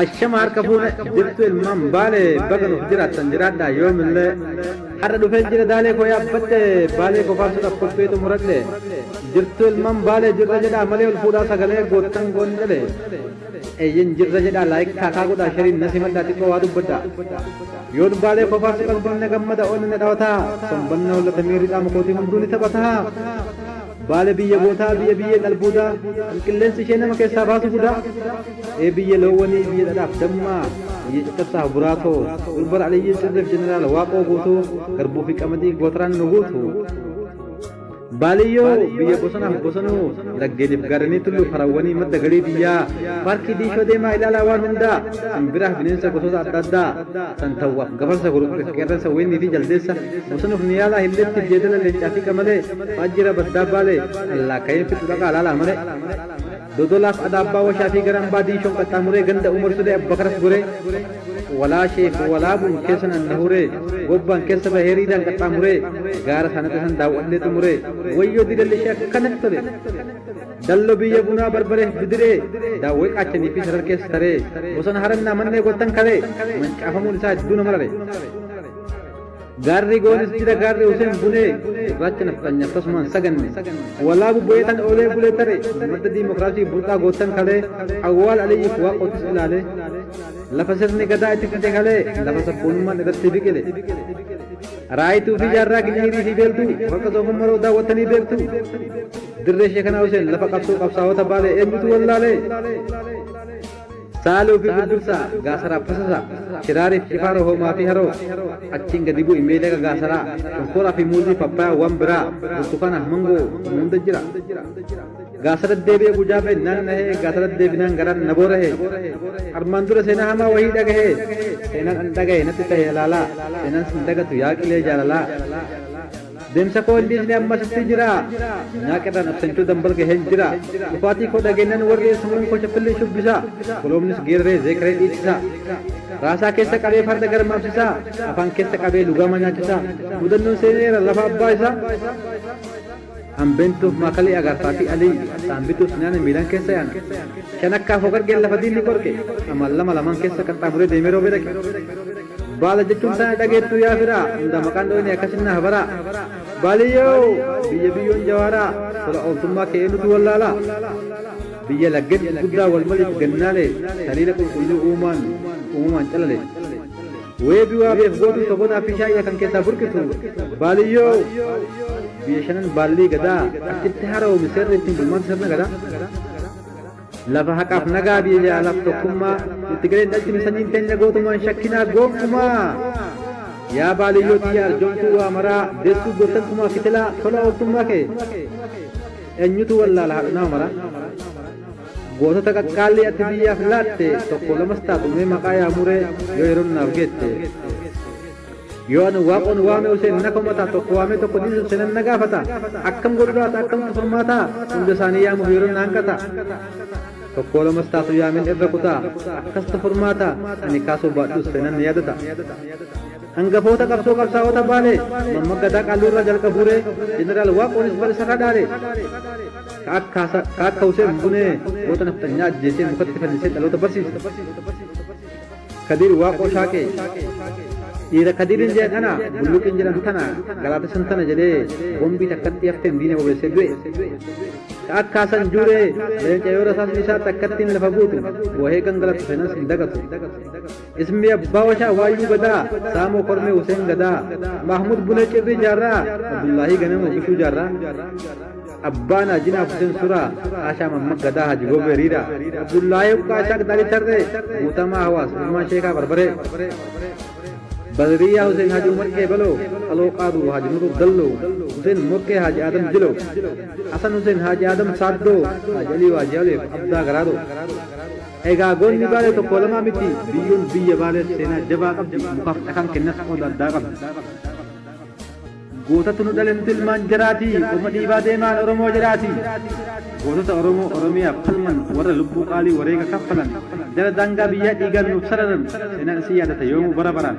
Ashama harka fuune jirtu ilmaan Baalee baga nuuf jiraattan jiraadhaa yoomillee har'a dhufeen jira daalee koo yaabbadhe Baalee koo faarsuudhaaf qophii xumuradhe jirtu ilmaan Baalee jirra jedhaa malee ol fuudhaa sagalee goottan goon jedhe eeyyen jirra jedhaa laayik kaakaa godhaa sheriin na simadhaa xiqqoo waa dubbadha yoon Baalee koo faarsu qalbiin na gammada onni na dhawataa sombanna hollata miirri qaama kootii hunduu ni taphataa Baale biyya gootaa biyya biyyeen albuudaa kan qilleensi ishee nama keessaa baasu budaa ee biyya loowwanii biyya dhadhaaf dammaa biyya caccabsaaf buraatoo durbar Aliyyii Cirriif jeneraal Waaqoo Guutuu garbuu fi qamadii gootaraan nu guutu. Baaliyyoo biyya bosonaaf bosonuu laggeeniif gaarrenii tulluuf harawwanii madda galii biyyaa paarkii diishoo deemaa ilaalaa waan hundaa simbiraaf bineensa gosoota adda addaa santawwaaf gafarsa kuruphee qeerransa weennii fi jaldeessa Bosonuuf Niyaalaa Hilleettiif Jeedala Leencaa fi Qamalee Faajjira Baddaa Baalee Allaakka'iin fixu dhaqaa laalaa malee Dodolaaf Adaabbaa Washaa fi Garambaa Diishoon qaxxaamuree Ganda Umar Sulee Abbakaras goree Walaasheef Walaabuun keessa nannahuree Gobbaan keessa bahee Riidaan qaxxaamuree Gaara saanatti san daawwadhee xumuree Wayyoo diilalli ishee akkanatti tole Dallo biyya bunaa barbareef bidiree Daawwee qaachanii fi sarar keessa taree Bosona harannaa mannee goottan kalee Mancaafamuun isaa hedduu na marare. Gaarri goonis jira gaarri Huseen Bunee gurraacha nafxanyaaf tasumaan saganne. Walaabu bu'ee tan oolee bulee tare madda diimokiraasii burqaa goottan kalee awwaal Aliyyiif waaqootis ilaalee. Lafa sirni gadaa itti cite kalee lafa sabboonummaan irratti biqile. Raayituu fi jaarraa Ginniirii fi Beeltuu holqa Soofan Maroo daawwattanii beektu. Dirree Sheekanaa Huseen lafa qabsoo qabsaa'ota Baalee eenyutu wallaalee? Saaluu fi Birbirsa, Gaasaraaf Fasasa, Shiraariif Cifaaroo Hoomaa fi Haroo, achiin gadi bu'i mee laga Gaasaraa, Shonkoraa fi Muuzii Pappaayaa waan biraa, Burtukaanaaf Mangoo hunda jira. Gaasara deebi'ee gujaafee naan nahee, Gaasara deebinaan garaan na boorahe. Armaan dura seenaa hamaa wahii dhagahee, seenaan an dhagahe natti tahe halaalaa, seenaan sin dagatu yaa qilee jaalalaa. Deemsa koo hin dhiisne ammas itti jira. Nyaaqirraan absanchuu dambal gaheen jira. Dhufaatii koo dhageennan warri eessumoon koo shaffillee shubbisa. Koloomnis geeraree zeekaree dhiichisa. Raasaa keessa qabee farda garmaamsisa. Afaan keessa qabee lugaama nyaachisa. Mudannoon seeneera lafa abbaa isaa. Hambeentuuf maakalii agaarfaa fi alii. Saambituuf sinaana miilaan keessa yaana. Shanakkaaf hogargeen lafa diinni qorke. Amaan lama lamaan keessa qaxxaamuree deemee roobee dhaqe. Baala jechuun tana dhageettuu yaa firaa hunda maqaan dhoyne akkasin na habaraa. Baaliyyoo biyya biyyoon jawaaraa tola ooltummaa kee eenyutu wallaalaa. Biyya laggeen gurguddaa wal maliif gannaalee taliila qulqulluu uumaan uumamaan calale. Weebii waabeef gootuu sogonaa fi shaayya kan keessaa burqitu. Baaliyyoo biyya shanan baallii gadaa achitti haara'uumi seerri ittiin bulmaata sirna gadaa. Lafa haqaaf nagaa biyya jaalalaaf tokkummaa nutti galeen dhalchine sanyiin teenya gootumaan shakkinaa gonkumaa. Yaa baaliyyoo tiyya arjoomtuu waa maraa deessuu goottan kumaa kitilaa tola ooltummaa kee eenyutu wallaala haadha nama maraa. Gootota qaqqaallii ati biyyaaf laatte tokko lamas taatu mee maqaa yaamuree yoo yeroon naaf geette. Yoo ani waaqoon waame Huseen na komata tokko waamee tokko dhiisuuf seenan na gaafata akkam godhu laata akkamtu furmaata hunda isaanii yaamuuf yeroon na hanqata tokkoo lamas taatu yaamin irra kuta akkastu furmaata ani kaasuu baadhus seenan na yaadata hangafoota qabsoo qabsaa'ota baale mamma gadaa qaalluurraa jalqabuuree jeneraal waaqoonis bar isarraa dhaale ka akka Huseen Bunee goota nafxanyaa ajjeesee mukatti fannisee dhaloota barsiise. Kadiir Waaqoo Shaaqee Dhiira Kadiirin jedhan ana, Bulluqiin jedhan tana, Galaatisan tana jedhee bombii takkatti hafteen diina bobeessee du'e. Ka akka Hasan Juuree leenca yoo rasaasni isaa takkattiin lafa buutu boohee gangalatu seenan sin dagatu. Ismi Abbaa Washaa Waayyuu Gadaa, Saamoo Kormee Huseen Gadaa, Mahmud Bunee Cirrii Jaarraa, Abdullaahii Ganamoo Gishuu Jaarraa. Abbaa Naajinaaf Huseen Suraa, Haashaa Mammad Gadaa Haji Gobee Riiraa, Abdullaahii Huqqaa Shaaq Daadhii Tarree, Guutamaa Hawaas, Usmaan Sheekaa Barbaree, Badriyaa Huseen Haji Umar Qeebaloo, Qaloo Qaaduu Haji Nuruu Dalloo, Huseen Moqqee Haji Aadam Jiloo, Hasan Huseen Haji Aadam Saaddoo, Haji Alii Waajialeef Abdaa Garaadoo. Egaa goonni Baalee tokkoo lamaa miti, biyyoon biyya Baalees seenaa jabaa qabdi, mukaaf dhakaan kennas qooda addaa qabdi. Gootatu nu dhale nuti ilmaan jaraati Orma dhiibaa deemaan Oromoo jedhaati Gootota Oromoo Oromiyaaf falman warra lubbuu qaalii wareega kaffalan jara daangaa biyyaa dhiigaan nuuf sararan seenaan isin yaadata yoomuu bara baraan.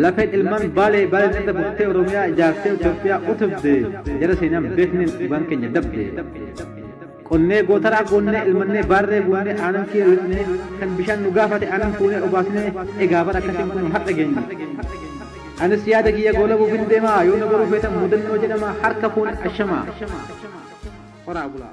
Lafeen ilmaan Baalee Baaleen irra buftee Oromiyaa ijaartee Itoophiyaa utubde jara seenaan beekneen dhugaan keenya dabde. Qonnee gootaraa goonnee ilmannee baarree buunnee aanan kiyya lixnee kan bishaan nu gaafate aanan fuunee obaasnee egaa bara akkasiin kunoo har'a geenye. Anis yaada kiyya goolabuufin deemaa yoo na baruu feetan mudannoo jedhama harka fuune ashamaa. Horaa bulaa.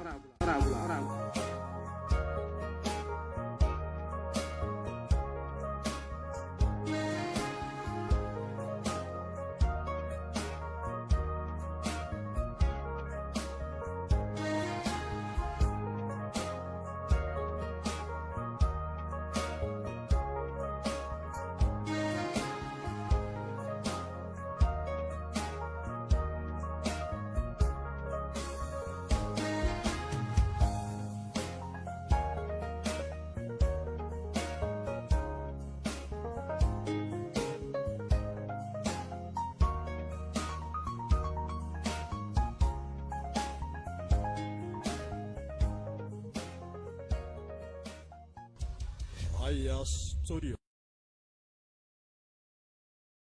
Aya Studio.